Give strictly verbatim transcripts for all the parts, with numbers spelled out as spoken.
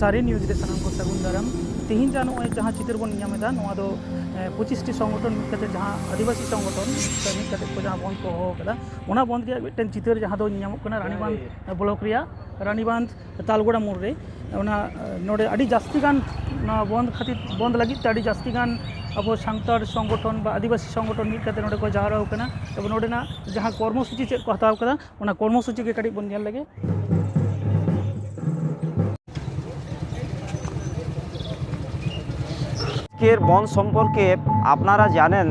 ᱥᱟᱹᱨᱤ ᱱᱤᱭᱩᱡᱽ ᱨᱮ ᱥᱟᱱᱟᱢ ᱠᱚ ᱥᱟᱹᱜᱩᱱ ᱫᱟᱨᱟᱢ᱾ ᱛᱮᱦᱮᱧ ᱡᱟᱦᱟᱸ ᱱᱚᱜᱼᱚᱭ ᱡᱟᱦᱟᱸ ᱪᱤᱛᱟᱹᱨ ᱵᱚᱱ ᱧᱟᱢ ᱮᱫᱟ, ᱱᱚᱣᱟ ᱫᱚ ᱮ, ᱯᱚᱸᱪᱤᱥ ᱴᱤ ᱥᱚᱝᱜᱚᱴᱷᱚᱱ ᱢᱤᱫ ᱠᱟᱛᱮ, ᱡᱟᱦᱟᱸ ᱟᱹᱫᱤᱵᱟᱹᱥᱤ ᱥᱚᱝᱜᱚᱴᱷᱚᱱ ᱢᱤᱫ ᱠᱟᱛᱮ ᱠᱚ ᱡᱟᱦᱟᱸ ᱵᱚᱱᱫᱷ ᱠᱚ ᱦᱚᱦᱚ ᱟᱠᱟᱫᱟ, ᱚᱱᱟ ᱵᱚᱱᱫᱷ ᱨᱮᱭᱟᱜ ᱢᱤᱫᱴᱮᱱ ᱪᱤᱛᱟᱹᱨ ᱡᱟᱦᱟᱸ ᱫᱚ ᱧᱟᱢᱚᱜ ᱠᱟᱱᱟ ᱨᱟᱱᱤᱵᱟᱸᱫᱷ ᱵᱞᱚᱠ ᱨᱮᱭᱟᱜ ᱨᱟᱱᱤᱵᱟᱸᱫᱷ ᱛᱟᱞᱜᱚᱲᱟ ᱢᱳᱲ ᱨᱮ᱾ ᱚᱱᱟ ᱮ, ᱱᱚᱰᱮ ᱟᱹᱰᱤ ᱡᱟᱹᱥᱛᱤ ᱜᱟᱱ ᱱᱚᱣᱟ ᱵᱚᱱᱫᱷ ᱠᱷᱟᱹᱛᱤᱨ, ᱵᱚᱱᱫᱷ ᱞᱟᱹᱜᱤᱫ ᱛᱮ ᱟᱹᱰᱤ ᱡᱟᱹᱥᱛᱤ ᱜᱟᱱ ᱟᱵᱚ ᱥᱟᱱᱛᱟᱲ ᱥᱚᱝᱜᱚᱴᱷᱚᱱ ᱵᱟ ᱟᱹᱫᱤᱵᱟᱹᱥᱤ ᱥᱚᱝᱜᱚᱴᱷᱚᱱ ᱢᱤᱫ ᱠᱟᱛᱮ ᱱᱚᱰᱮ ᱠᱚ ᱡᱟᱣᱨᱟ ᱟᱠᱟᱱᱟ᱾ ᱮᱵᱚᱝ ᱱᱚᱰᱮᱱᱟᱜ ᱡᱟᱦᱟᱸ ᱠᱚᱨᱢᱚᱥᱩᱪᱤ ᱪᱮᱫ ᱠᱚ ᱦᱟᱛᱟᱣ ᱟᱠᱟᱫᱟ, ᱚᱱᱟ ᱠᱚᱨᱢᱚᱥᱩᱪᱤ ᱜᱮ ᱠᱟᱹᱴᱤᱡ ᱵᱚᱱ ᱧᱮᱞ ᱞᱮᱜᱮ᱾ আজকের বন্ধ সম্পর্কে আপনারা জানেন,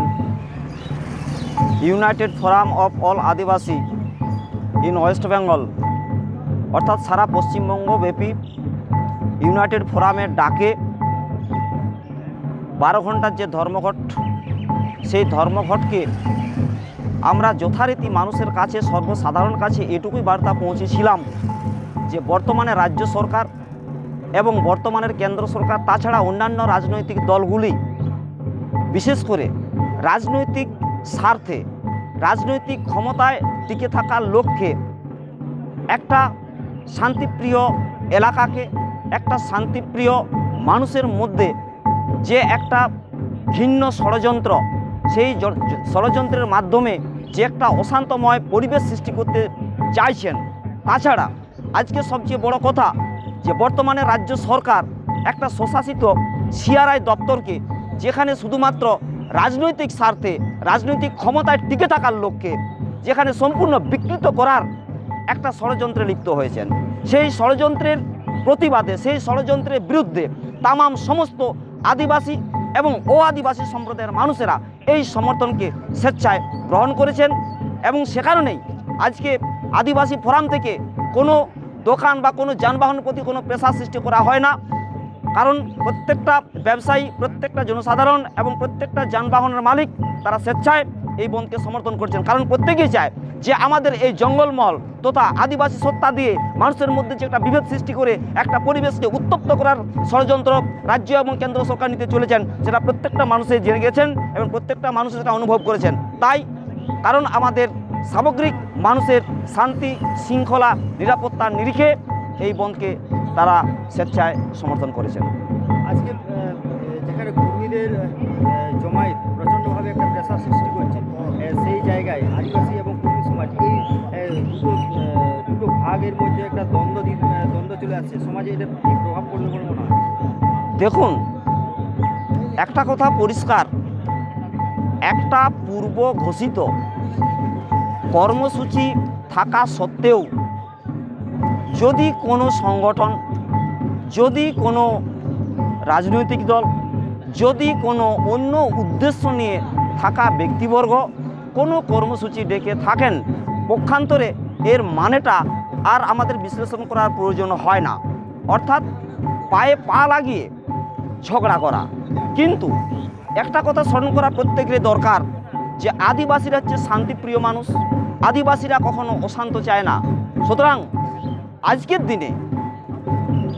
United forum of all Adivasi in West Bengal, অর্থাৎ সারা পশ্চিমবঙ্গ ব্যাপী ইউনাইটেড ফোরামের ডাকে বারো ঘন্টার যে ধর্মঘট, সেই ধর্মঘটকে আমরা যথারীতি মানুষের কাছে, সর্বসাধারণ কাছে এটুকুই বার্তা পৌঁছেছিলাম যে বর্তমানে রাজ্য সরকার এবং বর্তমানের কেন্দ্র সরকার, তাছাড়া অন্যান্য রাজনৈতিক দলগুলি বিশেষ করে রাজনৈতিক স্বার্থে, রাজনৈতিক ক্ষমতায় টিকে থাকার লক্ষ্যে একটা শান্তিপ্রিয় এলাকাকে, একটা শান্তিপ্রিয় মানুষের মধ্যে যে একটা ঘৃণ্য ষড়যন্ত্র, সেই জ-, জ-, ষড়যন্ত্রের মাধ্যমে যে একটা অশান্তময় পরিবেশ সৃষ্টি করতে চাইছেন। তাছাড়া আজকে সবচেয়ে বড় কথা যে বর্তমানে রাজ্য সরকার একটা স্বশাসিত সিআরআই দপ্তরকে, যেখানে শুধুমাত্র রাজনৈতিক স্বার্থে, রাজনৈতিক ক্ষমতায় টিকে থাকার লক্ষ্যে, যেখানে সম্পূর্ণ বিকৃত করার একটা ষড়যন্ত্রে লিপ্ত হয়েছেন, সেই ষড়যন্ত্রের প্রতিবাদে, সেই ষড়যন্ত্রের বিরুদ্ধে তামাম সমস্ত আদিবাসী এবং অ আদিবাসী সম্প্রদায়ের মানুষেরা এই সমর্থনকে স্বেচ্ছায় গ্রহণ করেছেন। এবং সে কারণেই আজকে আদিবাসী ফোরাম থেকে কোনো দোকান বা কোনো যানবাহনের প্রতি কোনো প্রেশার সৃষ্টি করা হয় না, কারণ প্রত্যেকটা ব্যবসায়ী, প্রত্যেকটা জনসাধারণ এবং প্রত্যেকটা যানবাহনের মালিক তারা স্বেচ্ছায় এই বন্ধকে সমর্থন করছেন। কারণ প্রত্যেকেই চায় যে আমাদের এই জঙ্গলমহল তথা আদিবাসী সত্তা দিয়ে মানুষের মধ্যে যে একটা বিভেদ সৃষ্টি করে একটা পরিবেশকে উত্তপ্ত করার ষড়যন্ত্র রাজ্য এবং কেন্দ্র সরকার নিতে চলেছেন, সেটা প্রত্যেকটা মানুষে জেনে গেছেন এবং প্রত্যেকটা মানুষ সেটা অনুভব করেছেন। তাই কারণ আমাদের সামগ্রিক মানুষের শান্তি শৃঙ্খলা নিরাপত্তার নিরিখে এই বন্ধকে তারা স্বেচ্ছায় সমর্থন করেছেন। আজকে আহ, যেখানে কর্মীদের আহ, জমায়েত প্রচণ্ডভাবে একটা প্রেশার সৃষ্টি করছে, আহ, সেই জায়গায় আদিবাসী এবং কর্মী সমাজ এই আহ, দুটো আহ, দুটো ভাগের মধ্যে একটা দ্বন্দ্ব দি- আহ, দ্বন্দ্ব চলে আসছে, সমাজে এটা কি প্রভাব পড়বে বলে মনে হয়? দেখুন, একটা কথা পরিষ্কার, একটা পূর্ব ঘোষিত কর্মসূচি থাকা সত্ত্বেও যদি কোনো সংগঠন, যদি কোনো রাজনৈতিক দল, যদি কোনো অন্য উদ্দেশ্য নিয়ে থাকা ব্যক্তিবর্গ কোনো কর্মসূচি ডেকে থাকেন, পক্ষান্তরে এর মানেটা আর আমাদের বিশ্লেষণ করার প্রয়োজন হয় না। অর্থাৎ পায়ে পা লাগিয়ে ঝগড়া করা। কিন্তু একটা কথা স্মরণ করা প্রত্যেকের দরকার যে আদিবাসীরা হচ্ছে শান্তিপ্রিয় মানুষ, আদিবাসীরা কখনো অশান্ত চায় না। সুতরাং আজকের দিনে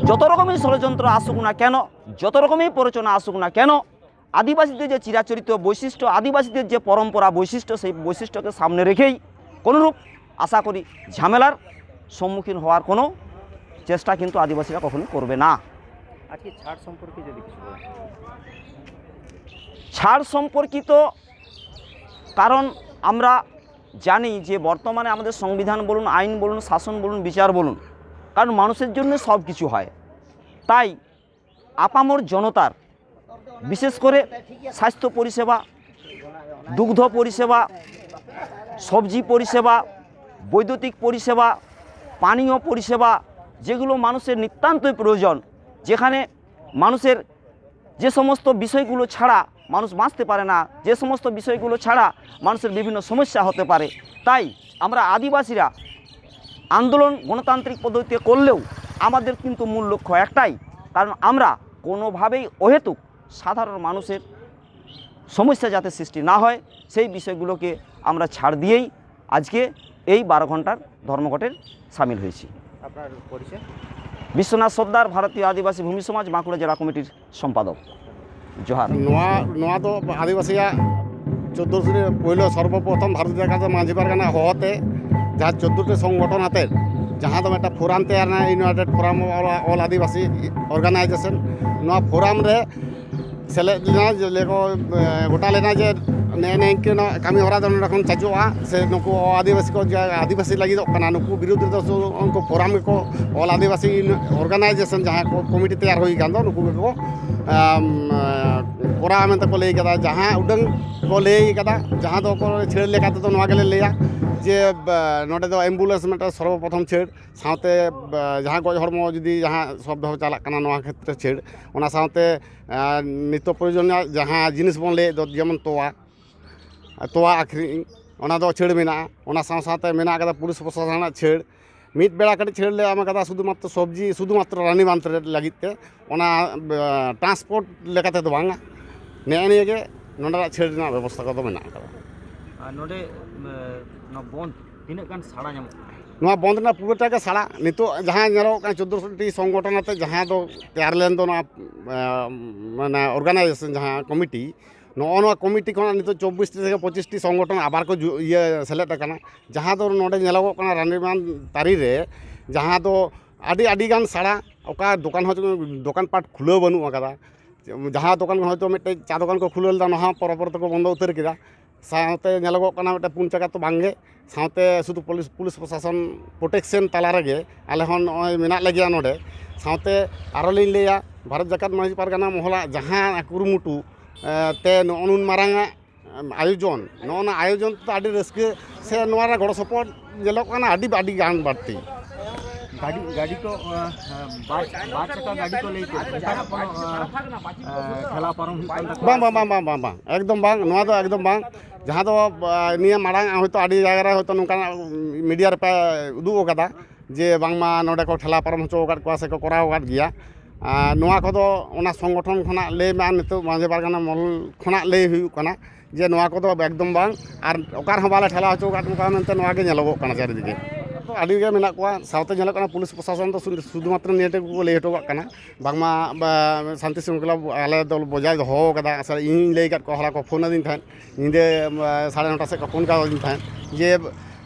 যত রকমই ষড়যন্ত্র আসুক না কেন, যত রকমই প্ররোচনা আসুক না কেন, আদিবাসীদের যে চিরাচরিত বৈশিষ্ট্য, আদিবাসীদের যে পরম্পরা বৈশিষ্ট্য, সেই বৈশিষ্ট্যকে সামনে রেখেই কোনোরূপ আশা করি ঝামেলার সম্মুখীন হওয়ার কোনো চেষ্টা কিন্তু আদিবাসীরা কখনোই করবে না। আজকে ছাড় সম্পর্কে যদি কিছু বলেন। ছাড় সম্পর্কিত, কারণ আমরা জানি যে বর্তমানে আমাদের সংবিধান বলুন, আইন বলুন, শাসন বলুন, বিচার বলুন, কারণ মানুষের জন্য সব কিছু হয়। তাই আপামর জনতার, বিশেষ করে স্বাস্থ্য পরিষেবা, দুগ্ধ পরিষেবা, সবজি পরিষেবা, বৈদ্যুতিক পরিষেবা, পানীয় পরিষেবা, যেগুলো মানুষের নিতান্তই প্রয়োজন, যেখানে মানুষের যে সমস্ত বিষয়গুলো ছাড়া মানুষ বাঁচতে পারে না, যে সমস্ত বিষয়গুলো ছাড়া মানুষের বিভিন্ন সমস্যা হতে পারে। তাই আমরা আদিবাসীরা আন্দোলন গণতান্ত্রিক পদ্ধতিতে করলেও আমাদের কিন্তু মূল লক্ষ্য একটাই, কারণ আমরা কোনোভাবেই অহেতুক সাধারণ মানুষের সমস্যা যাতে সৃষ্টি না হয়, সেই বিষয়গুলোকে আমরা ছাড় দিয়েই আজকে এই বারো ঘন্টার ধর্মঘটের সামিল হয়েছি। আপনার পরিচয়? বিশ্বনাথ সর্দার, ভারতীয় আদিবাসী ভূমি সমাজ, বাঁকুড়া জেলা কমিটির সম্পাদক। জোহার। ᱱᱚᱣᱟ ᱱᱚᱣᱟ ᱫᱚ ᱟᱹᱫᱤᱵᱟᱹᱥᱤᱭᱟᱜ ᱪᱳᱫᱽᱫᱳ ᱥᱚᱨᱮ ᱯᱳᱭᱞᱳ ᱥᱚᱨᱵᱚᱯᱨᱚᱛᱷᱚᱢ ᱵᱷᱟᱨᱚᱛ ᱡᱟᱠᱟᱛ ᱢᱟᱹᱡᱷᱤ ᱯᱟᱨᱜᱟᱱᱟ ᱦᱚᱦᱚᱛᱮ ᱡᱟᱦᱟᱸ ᱪᱳᱫᱽᱫᱳ ᱴᱤ ᱥᱚᱝᱜᱚᱴᱷᱚᱱ ᱟᱛᱮᱫ ᱡᱟᱦᱟᱸ ᱫᱚ ᱢᱤᱫᱴᱟᱝ ᱯᱷᱳᱨᱟᱢ ᱛᱮᱭᱟᱨ ᱮᱱᱟ, ᱤᱭᱩᱱᱟᱭᱴᱮᱰ ᱯᱷᱳᱨᱟᱢ ᱚᱞ ᱟᱹᱫᱤᱵᱟᱹᱥᱤ ᱚᱨᱜᱟᱱᱟᱭᱡᱮᱥᱚᱱ᱾ ᱱᱚᱣᱟ ᱯᱷᱳᱨᱟᱢ ᱨᱮ ᱥᱮᱞᱮᱫ ᱞᱮᱱᱟ, ᱡᱮ ᱞᱮᱠᱚ, ᱮ, ᱜᱚᱴᱟ ᱞᱮᱱᱟ ᱡᱮ ᱱᱮᱜᱼᱮ ᱱᱤᱝᱠᱟᱹᱱᱟᱜ ᱠᱟᱹᱢᱤ ᱦᱚᱨᱟ ᱫᱚ ᱱᱚᱰᱮ ᱠᱷᱚᱱ ᱪᱟᱪᱳᱜᱼᱟ, ᱥᱮ ᱱᱩᱠᱩ ᱟᱹᱫᱤᱵᱟᱹᱥᱤ ᱠᱚ, ᱡᱟ ᱟᱹᱫᱤᱵᱟᱹᱥᱤ ᱞᱟᱹᱜᱤᱫᱚᱜ ᱠᱟᱱᱟ, ᱱᱩᱠᱩ ᱵᱤᱨᱩᱫᱽ ᱨᱮᱫᱚ ᱥᱩᱫᱷᱩ ᱩᱱᱠᱩ ᱯᱷᱳᱨᱟᱢ ᱜᱮᱠᱚ, ᱚᱞ ᱟᱹᱫᱤᱵᱟᱹᱥᱤ ᱚᱨᱜᱟᱱᱟᱭᱡᱮᱥᱚᱱ ᱡᱟᱦᱟᱸ ᱠᱚ ᱠᱚᱢᱤᱴᱤ ᱛᱮᱭᱟᱨ ᱦᱩᱭ ᱟᱠᱟᱱ ᱫᱚ, ᱱᱩᱠᱩ ᱜᱮᱠᱚ, ᱟᱢ, ᱠᱚᱨᱟᱣᱟ ᱢᱮᱱᱛᱮ ᱠᱚ ᱞᱟᱹᱭ ᱠᱟᱫᱟ᱾ ᱡᱟᱦᱟᱸ ᱩᱰᱟᱹᱝ ᱠᱚ ᱞᱟᱹᱭ ᱠᱟᱫᱟ, ᱡᱟᱦᱟᱸ ᱫᱚ ᱠᱚ ᱪᱷᱟᱹᱲ ᱞᱮᱠᱟ ᱛᱮᱫᱚ ᱱᱚᱣᱟ ᱜᱮᱞᱮ ᱞᱟᱹᱭᱟ ᱡᱮ, ᱵᱟ, ᱱᱚᱰᱮ ᱫᱚ ᱮᱢᱵᱩᱞᱮᱱᱥ ᱢᱤᱫᱴᱟᱝ ᱥᱚᱨᱵᱚᱯᱨᱚᱛᱷᱚᱢ ᱪᱷᱟᱹᱲ, ᱥᱟᱶᱛᱮ, ᱵᱟ, ᱡᱟᱦᱟᱸ ᱜᱚᱡ ᱦᱚᱲᱢᱚ ᱡᱩᱫᱤ ᱡᱟᱦᱟᱸ ᱥᱚᱵ ᱫᱚᱦᱚ ᱪᱟᱞᱟᱜ ᱠᱟᱱᱟ, ᱱᱚᱣᱟ ᱠᱷᱮᱛᱨᱮ ᱪᱷᱟᱹᱲ, ᱚᱱᱟ ᱥᱟᱶᱛᱮ, ᱟᱨ ᱱᱤᱛᱚᱜ ᱯᱨᱚᱭᱳᱡᱚᱱ ᱨᱮᱱᱟᱜ ᱡᱟᱦᱟᱸ ᱡᱤᱱᱤᱥ ᱵᱚᱱ ᱞᱟᱹᱭᱮᱫ ᱫᱚ, ᱡᱮᱢᱚᱱ ᱛᱚᱣᱟ, ᱛᱚᱣᱟ ᱟᱹᱠᱷᱨᱤᱧ, ᱚᱱᱟ ᱫᱚ ᱪᱷᱟᱹᱲ ᱢᱮᱱᱟᱜᱼᱟ᱾ ᱚᱱᱟ ᱥᱟᱶ ᱥᱟᱶᱛᱮ ᱢᱮᱱᱟᱜ ᱠᱟᱫᱟ ᱯᱩᱞᱤᱥ ᱯᱨᱚᱥᱟᱥᱚᱱ ᱨᱮᱱᱟᱜ ᱪᱷᱟᱹᱲ᱾ ᱢᱤᱫ ᱵᱮᱲᱟ ᱠᱟᱹᱴᱤᱡ ᱪᱷᱟᱹᱲ ᱞᱮ ᱮᱢ ᱠᱟᱫᱟ ᱥᱩᱫᱷᱩᱢᱟᱛᱨᱚ ᱥᱚᱵᱽᱡᱤ, ᱥᱩᱫᱷᱩᱢᱟᱛᱨᱚ ᱨᱟᱱᱤᱵᱟᱸᱫᱷ ᱨᱮ ᱞᱟᱹᱜᱤᱫ ᱛᱮ᱾ ᱚᱱᱟ, ᱮ, ᱴᱨᱟᱱᱥᱯᱳᱨᱴ ᱞᱮᱠᱟ ᱛᱮᱫᱚ ᱵᱟᱝᱟ᱾ ᱱᱮᱜᱼᱮ ᱱᱤᱭᱟᱹ ᱜᱮ ᱱᱚᱰᱮᱱᱟᱜ ᱪᱷᱟᱹᱲ ᱨᱮᱱᱟᱜ ᱵᱮᱵᱚᱥᱛᱷᱟ ᱠᱚᱫᱚ ᱢᱮᱱᱟᱜ ᱠᱟᱫᱟ᱾ ᱟᱨ ᱱᱚᱰᱮ, ᱮ, ᱱᱚᱣᱟ ᱵᱚᱱᱫᱷ ᱛᱤᱱᱟᱹᱜ ᱜᱟᱱ ᱥᱟᱲᱟ ᱧᱟᱢᱚᱜ ᱠᱟᱱᱟ? ᱱᱚᱣᱟ ᱵᱚᱱᱫᱷ ᱨᱮᱱᱟᱜ ᱯᱩᱨᱟᱹᱴᱟ ᱜᱮ ᱥᱟᱲᱟ᱾ ᱱᱤᱛᱚᱜ ᱡᱟᱦᱟᱸ ᱧᱮᱞᱚᱜ ᱠᱟᱱᱟ, ᱪᱳᱫᱽᱫᱳᱥᱚ ᱴᱤ ᱥᱚᱝᱜᱚᱴᱷᱚᱱ ᱟᱛᱮ ᱡᱟᱦᱟᱸ ᱫᱚ ᱛᱮᱭᱟᱨ ᱞᱮᱱ ᱫᱚ, ᱱᱚᱣᱟ, ᱮ, ᱢᱟᱱᱮ, ᱚᱨᱜᱟᱱᱟᱭᱡᱮᱥᱚᱱ, ᱡᱟᱦᱟᱸ ᱠᱚᱢᱤᱴᱤ, ᱱᱚᱜᱼᱚ ᱱᱚᱣᱟ ᱠᱚᱢᱤᱴᱤ ᱠᱷᱚᱱᱟᱜ ᱱᱤᱛᱚᱜ ᱪᱚᱵᱵᱤᱥ ᱴᱤ ᱛᱷᱮᱠᱮ ᱯᱚᱸᱪᱤᱥ ᱴᱤ ᱥᱚᱝᱜᱚᱴᱷᱚᱱ ᱟᱵᱟᱨ ᱠᱚ ᱡᱩ-, ᱤᱭᱟᱹ, ᱥᱮᱞᱮᱫ ᱟᱠᱟᱱᱟ᱾ ᱡᱟᱦᱟᱸ ᱫᱚ ᱱᱚᱰᱮ ᱧᱮᱞᱚᱜᱚᱜ ᱠᱟᱱᱟ ᱨᱟᱱᱤᱵᱟᱸᱫᱷ ᱛᱟᱹᱨᱤ ᱨᱮ, ᱡᱟᱦᱟᱸ ᱫᱚ ᱟᱹᱰᱤ, ᱟᱹᱰᱤ ᱜᱟᱱ ᱥᱟᱲᱟ, ᱚᱠᱟ ᱫᱚᱠᱟᱱ ᱦᱚᱸ, ᱫᱚᱠᱟᱱ ᱯᱟᱴ ᱠᱷᱩᱞᱟᱹᱣ ᱵᱟᱹᱱᱩᱜ ᱟᱠᱟᱫᱟ᱾ ᱡᱟᱦᱟᱸ ᱫᱚᱠᱟᱱ ᱦᱚᱭᱛᱳ ᱢᱤᱫᱴᱮᱡ ᱪᱟ ᱫᱚᱠᱟᱱ ᱠᱚ ᱠᱷᱩᱞᱟᱹᱣ ᱞᱮᱫᱟ, ᱚᱱᱟ ᱦᱚᱸ ᱯᱚᱨᱚᱵᱚᱨᱛᱤ ᱠᱚ ᱵᱚᱱᱫᱚ ᱩᱛᱟᱹᱨ ᱠᱮᱫᱟ᱾ ᱥᱟᱶᱛᱮ ᱧᱮᱞᱚᱜᱚᱜ ᱠᱟᱱᱟ ᱢᱤᱫᱴᱮᱱ ᱯᱩᱱ ᱪᱟᱠᱟ ᱛᱚ ᱵᱟᱝᱜᱮ, ᱥᱟᱶᱛᱮ ᱥᱩᱫᱷᱩ ᱯᱩᱞᱤᱥ, ᱯᱩᱞᱤᱥ ᱯᱨᱚᱥᱟᱥᱚᱱ ᱯᱨᱚᱴᱮᱠᱥᱚᱱ ᱛᱟᱞᱟ ᱨᱮᱜᱮ ᱟᱞᱮ ᱦᱚᱸ ᱱᱚᱜᱼᱚᱭ ᱢᱮᱱᱟᱜ ᱞᱮᱜᱮᱭᱟ ᱱᱚᱰᱮ᱾ ᱥᱟᱶᱛᱮ ᱟᱨᱚ ᱞᱤᱧ ᱞᱟᱹᱭᱟ, ᱵᱷᱟᱨᱚᱛ ᱡᱟᱠᱟᱛ ᱢᱟᱹᱡᱷᱤ ᱯᱟᱨᱜᱟᱱᱟ ᱢᱚᱦᱚᱞᱟᱜ ᱡᱟᱦᱟᱸ ᱠᱩᱨᱩᱢᱩᱴᱩ, ᱮ, ᱛᱮ ᱱᱚᱜᱼᱚ ᱱᱩᱱ ᱢᱟᱨᱟᱝ ᱟᱜ, ᱮᱢ, ᱟᱭᱳᱡᱚᱱ, ᱱᱚᱜᱼᱚ ᱱᱟ ᱟᱭᱳᱡᱚᱱ ᱛᱮᱫᱚ ᱟᱹᱰᱤ ᱨᱟᱹᱥᱠᱟᱹ ᱥᱮ ᱱᱚᱣᱟ ᱨᱮ ᱜᱚᱲᱚ ᱥᱚᱯᱚᱦᱚᱫ ᱧᱮᱞᱚᱜ ᱠᱟᱱᱟ ᱟᱹᱰᱤ, ᱟᱹᱰᱤ ᱜᱟᱱ ᱵᱟᱹᱲᱛᱤ᱾ ᱜᱟᱹᱰᱤ, ᱜᱟᱹᱰᱤ ᱠᱚ, ᱮ, ᱮ, ᱵᱟᱨ, ᱵᱟᱨ ᱪᱟᱠᱟ ᱜᱟᱹᱰᱤ ᱠᱚ ᱞᱟᱹᱭ ᱠᱮᱫ, ᱚᱱᱠᱟᱱᱟᱜ ᱠᱳᱱᱳ, ᱮ, ᱮ, ᱴᱷᱮᱞᱟ ᱯᱟᱨᱚᱢ ᱦᱩᱭᱩᱜ ᱠᱟᱱ ᱛᱟᱠᱚᱣᱟ? ᱵᱟᱝ, ᱵᱟᱝ, ᱥᱮ? ᱵᱟᱝ, ᱵᱟᱝ, ᱵᱟᱝ, ᱵᱟᱝ, ᱮᱠᱫᱚᱢ ᱵᱟᱝ᱾ ᱱᱚᱣᱟ ᱫᱚ ᱮᱠᱫᱚᱢ ᱵᱟᱝ᱾ ᱡᱟᱦᱟᱸ ᱫᱚ, ᱟ, ᱱᱤᱭᱟᱹ ᱢᱟᱲᱟᱝ ᱦᱚᱭᱛᱳ ᱟᱹᱰᱤ ᱡᱟᱭᱜᱟ ᱨᱮ ᱦᱚᱭᱛᱳ ᱱᱚᱝᱠᱟᱱᱟᱜ ᱢᱤᱰᱤᱭᱟ ᱨᱮᱯᱮ ᱩᱫᱩᱜ ᱟᱠᱟᱫᱟ ᱡᱮ ᱵᱟᱝᱢᱟ ᱱᱚᱰᱮ ᱠᱚ ᱴᱷᱮᱞᱟ ᱯᱟᱨᱚᱢ ᱦᱚᱪᱚ ᱟᱠᱟᱫ ᱠᱚᱣᱟ ᱥᱮᱠᱚ ᱠᱚᱨᱟᱣ ᱟᱠᱟᱫ ᱜᱮᱭᱟ᱾ ᱟᱨ ᱱᱚᱣᱟ ᱠᱚᱫᱚ ᱚᱱᱟ ᱥᱚᱝᱜᱚᱴᱷᱚᱱ ᱠᱷᱚᱱᱟᱜ ᱞᱟᱹᱭ ᱢᱮ, ᱟᱨ ᱱᱤᱛᱚᱜ ᱢᱟᱹᱡᱷᱤ ᱯᱟᱨᱜᱟᱱᱟ ᱢᱚᱦᱚᱞ ᱠᱷᱚᱱᱟᱜ ᱞᱟᱹᱭ ᱦᱩᱭᱩᱜ ᱠᱟᱱᱟ ᱡᱮ ᱱᱚᱣᱟ ᱠᱚᱫᱚ ᱮᱠᱫᱚᱢ ᱵᱟᱝ, ᱟᱨ ᱚᱠᱟ ᱨᱮᱦᱚᱸ ᱵᱟᱞᱮ ᱴᱷᱮᱞᱟᱣ ᱦᱚᱪᱚ ᱟᱠᱟᱫ ᱠᱚᱣᱟ ᱢᱮᱱᱛᱮ ᱱᱚᱣᱟ ᱜᱮ ᱧᱮᱞᱚᱜᱚᱜ ᱠᱟᱱᱟ ᱪᱟᱨᱤᱫᱤᱠᱮ᱾ ᱛᱚ ᱟᱹᱰᱤ ᱜᱮ ᱢᱮᱱᱟᱜ ᱠᱚᱣᱟ᱾ ᱥᱟᱶᱛᱮ ᱧᱮᱞᱚᱜ ᱠᱟᱱᱟ ᱯᱩᱞᱤᱥ ᱯᱨᱚᱥᱟᱥᱚᱱ ᱫᱚ ᱥᱩᱫᱷᱩ, ᱥᱩᱫᱷᱩᱢᱟᱛᱨᱚ ᱱᱤᱭᱟᱹ ᱴᱩᱠᱩ ᱠᱚ ᱞᱟᱹᱭ ᱦᱚᱴᱚ ᱠᱟᱜ ᱠᱟᱱᱟ, ᱵᱟᱝᱢᱟ, ᱵᱟ, ᱥᱟᱱᱛᱤ ᱥᱨᱤᱝᱠᱷᱚᱞᱟ ᱟᱞᱮ ᱫᱚ ᱵᱚᱡᱟᱭ ᱫᱚᱦᱚ ᱠᱟᱫᱟ᱾ ᱥᱮ ᱤᱧᱤᱧ ᱞᱟᱹᱭ ᱟᱠᱟᱫ ᱠᱚᱣᱟ, ᱦᱚᱞᱟ ᱠᱚ ᱯᱷᱳᱱ ᱟᱹᱫᱤᱧ ᱛᱟᱦᱮᱸᱫ, ᱧᱤᱫᱟᱹ, ᱟ, ᱥᱟᱲᱮ ᱱᱚᱴᱟ ᱥᱮᱫ ᱠᱚ ᱯᱷᱳᱱ ᱠᱟᱣᱫᱤᱧ ᱛᱟᱦᱮᱸᱫ ᱡᱮ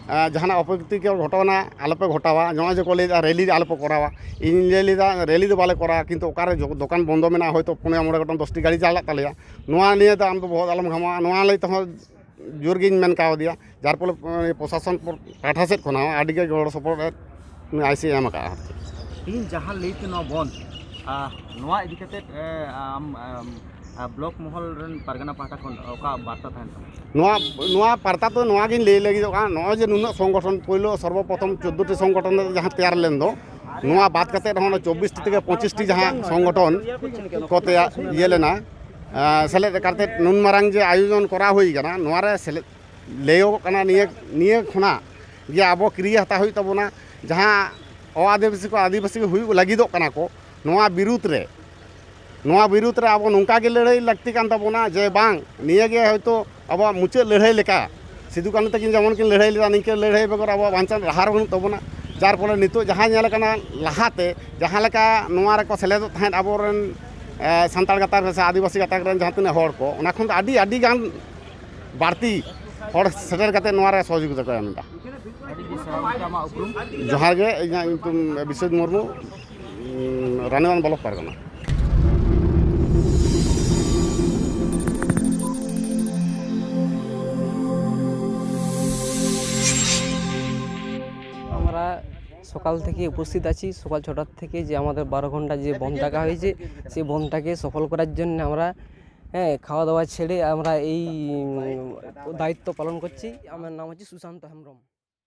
ᱟᱨ ᱡᱟᱦᱟᱱᱟᱜ ᱚᱯᱨᱤᱛᱤᱠᱚᱨ ᱜᱷᱚᱴᱚᱱᱟ ᱟᱞᱚᱯᱮ ᱜᱷᱚᱴᱟᱣᱟ᱾ ᱱᱚᱜᱼᱚᱭ ᱡᱮ ᱠᱚ ᱞᱟᱹᱭᱮᱫᱟ ᱨᱮᱞᱤ ᱟᱞᱚᱯᱮ ᱠᱚᱨᱟᱣᱟ, ᱤᱧ ᱞᱟᱹᱭ ᱞᱮᱫᱟ ᱨᱮᱞᱤ ᱫᱚ ᱵᱟᱞᱮ ᱠᱚᱨᱟᱣᱟ, ᱠᱤᱱᱛᱩ ᱚᱠᱟᱨᱮ ᱡᱚ-, ᱫᱚᱠᱟᱱ ᱵᱚᱱᱫᱚ ᱢᱮᱱᱟᱜᱼᱟ, ᱦᱚᱭᱛᱳ ᱯᱩᱱᱭᱟ ᱢᱚᱬᱮ ᱜᱚᱴᱟᱝ ᱫᱚᱥᱴᱤ ᱜᱟᱹᱰᱤ ᱪᱟᱞᱟᱜ ᱛᱟᱞᱮᱭᱟ, ᱱᱚᱣᱟ ᱱᱤᱭᱮ ᱫᱚ ᱟᱢ ᱫᱚ ᱵᱚᱦᱚᱜ ᱟᱞᱚᱢ ᱜᱷᱟᱢᱟᱣᱟ, ᱱᱚᱣᱟ ᱞᱟᱹᱭ ᱛᱮᱦᱚᱸ ᱡᱳᱨ ᱜᱤᱧ ᱢᱮᱱ ᱠᱟᱣᱫᱮᱭᱟ᱾ ᱡᱟᱨ ᱯᱷᱚᱞᱮ, ᱮ, ᱯᱨᱚᱥᱟᱥᱚᱱ ᱯᱟᱦᱴᱟ ᱥᱮᱫ ᱠᱷᱚᱱ ᱦᱚᱸ ᱟᱹᱰᱤ ᱜᱮ ᱜᱚᱲᱚ ᱥᱚᱯᱚᱦᱚᱫ ᱮ ᱟᱭ ᱥᱤ ᱮᱢ ᱟᱠᱟᱫᱼᱟ᱾ ᱛᱮᱦᱮᱧ ᱡᱟᱦᱟᱸ ᱞᱟᱹᱭᱛᱮ ᱱᱚᱣᱟ ᱵᱚᱱᱫ, ᱟ, ᱱᱚᱣᱟ ᱤᱫᱤ ᱠᱟᱛᱮᱫ, ᱮ, ᱟᱢ, ᱟᱢ, ᱟ, ᱵᱞᱚᱠ ᱢᱚᱦᱚᱞ ᱨᱮᱱ ᱯᱟᱨᱜᱟᱱᱟ ᱯᱟᱦᱴᱟ ᱠᱷᱚᱱ ᱚᱠᱟ ᱵᱟᱨᱛᱟ ᱛᱟᱦᱮᱱ ᱛᱟᱢᱟ? ᱱᱚᱣᱟ, ᱱᱚᱣᱟ ᱯᱟᱨᱛᱟ ᱫᱚ ᱱᱚᱣᱟ ᱜᱤᱧ ᱞᱟᱹᱭ ᱞᱟᱹᱜᱤᱫᱚᱜ ᱠᱟᱱᱟ, ᱱᱚᱜᱼᱚᱭ ᱡᱮ ᱱᱩᱱᱟᱹᱜ ᱥᱚᱝᱜᱚᱴᱷᱚᱱ, ᱯᱳᱭᱞᱳ ᱥᱚᱨᱵᱚᱯᱨᱚᱛᱷᱚᱢ ᱪᱳᱫᱽᱫᱳ ᱴᱤ ᱥᱚᱝᱜᱚᱴᱷᱚᱱ ᱨᱮ ᱡᱟᱦᱟᱸ ᱛᱮᱭᱟᱨ ᱞᱮᱱ ᱫᱚ, ᱱᱚᱣᱟ ᱵᱟᱫ ᱠᱟᱛᱮᱫ ᱨᱮᱦᱚᱸ ᱚᱱᱟ ᱪᱚᱵᱵᱤᱥ ᱴᱤ ᱛᱷᱮᱠᱮ ᱯᱚᱸᱪᱤᱥ ᱴᱤ ᱡᱟᱦᱟᱸ ᱥᱚᱝᱜᱚᱴᱷᱚᱱ ᱠᱚ ᱛᱮᱭᱟᱨ, ᱤᱭᱟᱹ ᱞᱮᱱᱟ, ᱟ, ᱥᱮᱞᱮᱫ ᱠᱟᱛᱮᱫ ᱱᱩᱱ ᱢᱟᱨᱟᱝ ᱡᱮ ᱟᱭᱳᱡᱚᱱ ᱠᱚᱨᱟᱣ ᱦᱩᱭ ᱠᱟᱱᱟ, ᱱᱚᱣᱟ ᱨᱮ ᱥᱮᱞᱮᱫ ᱞᱟᱹᱭᱚᱜᱚᱜ ᱠᱟᱱᱟ, ᱱᱤᱭᱟᱹ, ᱱᱤᱭᱟᱹ ᱠᱷᱚᱱᱟᱜ ᱜᱮ ᱟᱵᱚ ᱠᱤᱨᱭᱟᱹ ᱦᱟᱛᱟᱣ ᱦᱩᱭᱩᱜ ᱛᱟᱵᱚᱱᱟ᱾ ᱡᱟᱦᱟᱸ ᱚ ᱟᱹᱫᱤᱵᱟᱹᱥᱤ ᱠᱚ ᱟᱹᱫᱤᱵᱟᱹᱥᱤ ᱦᱩᱭᱩᱜ ᱞᱟᱹᱜᱤᱫᱚᱜ ᱠᱟᱱᱟ ᱠᱚ, ᱱᱚᱣᱟ ᱵᱤᱨᱩᱫᱽ ᱨᱮ, ᱱᱚᱣᱟ ᱵᱤᱨᱩᱫᱽ ᱨᱮ ᱟᱵᱚ ᱱᱚᱝᱠᱟ ᱜᱮ ᱞᱟᱹᱲᱦᱟᱹᱭ ᱞᱟᱹᱠᱛᱤ ᱠᱟᱱ ᱛᱟᱵᱚᱱᱟ ᱡᱮ ᱵᱟᱝ, ᱱᱤᱭᱟᱹ ᱜᱮ ᱦᱚᱭᱛᱳ ᱟᱵᱚᱣᱟᱜ ᱢᱩᱪᱟᱹᱫ ᱞᱟᱹᱲᱦᱟᱹᱭ ᱞᱮᱠᱟ᱾ ᱥᱤᱫᱩ ᱠᱟᱹᱱᱦᱩ ᱛᱟᱹᱠᱤᱱ ᱡᱮᱢᱚᱱ ᱠᱤᱱ ᱞᱟᱹᱲᱦᱟᱹᱭ ᱞᱮᱫᱟ, ᱱᱤᱝᱠᱟᱹ ᱞᱟᱹᱲᱦᱟᱹᱭ ᱵᱮᱜᱚᱨ ᱟᱵᱚᱣᱟᱜ ᱵᱟᱧᱪᱟᱣ ᱰᱟᱦᱟᱨ ᱵᱟᱹᱱᱩᱜ ᱛᱟᱵᱚᱱᱟ᱾ ᱡᱟᱨ ᱯᱷᱚᱞᱮ ᱱᱤᱛᱚᱜ ᱡᱟᱦᱟᱸ ᱧᱮᱞ ᱟᱠᱟᱱᱟ, ᱞᱟᱦᱟᱛᱮ ᱡᱟᱦᱟᱸ ᱞᱮᱠᱟ ᱱᱚᱣᱟ ᱨᱮᱠᱚ ᱥᱮᱞᱮᱫᱚᱜ ᱛᱟᱦᱮᱸᱫ ᱟᱵᱚᱨᱮᱱ, ᱮ, ᱥᱟᱱᱛᱟᱲ ᱜᱟᱛᱟᱠ ᱨᱮ ᱥᱮ ᱟᱹᱫᱤᱵᱟᱹᱥᱤ ᱜᱟᱛᱟᱠ ᱨᱮᱱ ᱡᱟᱦᱟᱸ ᱛᱤᱱᱟᱹᱜ ᱦᱚᱲ ᱠᱚ, ᱚᱱᱟ ᱠᱷᱚᱱ ᱫᱚ ᱟᱹᱰᱤ, ᱟᱹᱰᱤ ᱜᱟᱱ ᱵᱟᱹᱲᱛᱤ ᱦᱚᱲ ᱥᱮᱴᱮᱨ ᱠᱟᱛᱮ ᱱᱚᱣᱟ ᱨᱮ ᱥᱚᱦᱚᱡᱳᱜᱤᱛᱟ ᱠᱚ ᱮᱢ ᱮᱫᱟ᱾ ᱟᱹᱰᱤ ᱟᱹᱰᱤ ᱥᱟᱨᱦᱟᱣ ᱜᱚᱢᱠᱮ, ᱟᱢᱟᱜ ᱩᱯᱨᱩᱢ? ᱡᱚᱦᱟᱨ ᱜᱮ, ᱤᱧᱟᱹᱜ ᱧᱩᱛᱩᱢ ᱵᱤᱥᱣᱟᱡᱤᱛ ᱢᱩᱨᱢᱩ, উম, রানীগঞ্জ ব্লক পারগানা। আমরা সকাল থেকে উপস্থিত আছি, সকাল ছটার থেকে যে আমাদের বারো ঘন্টা যে বন্ধ ডাকা হয়েছে, সেই বন্ধটাকে সফল করার জন্য আমরা, হ্যাঁ, খাওয়া দাওয়া ছেড়ে আমরা এই, উম, দায়িত্ব পালন করছি। আমার নাম হচ্ছে সুশান্ত হেমব্রম।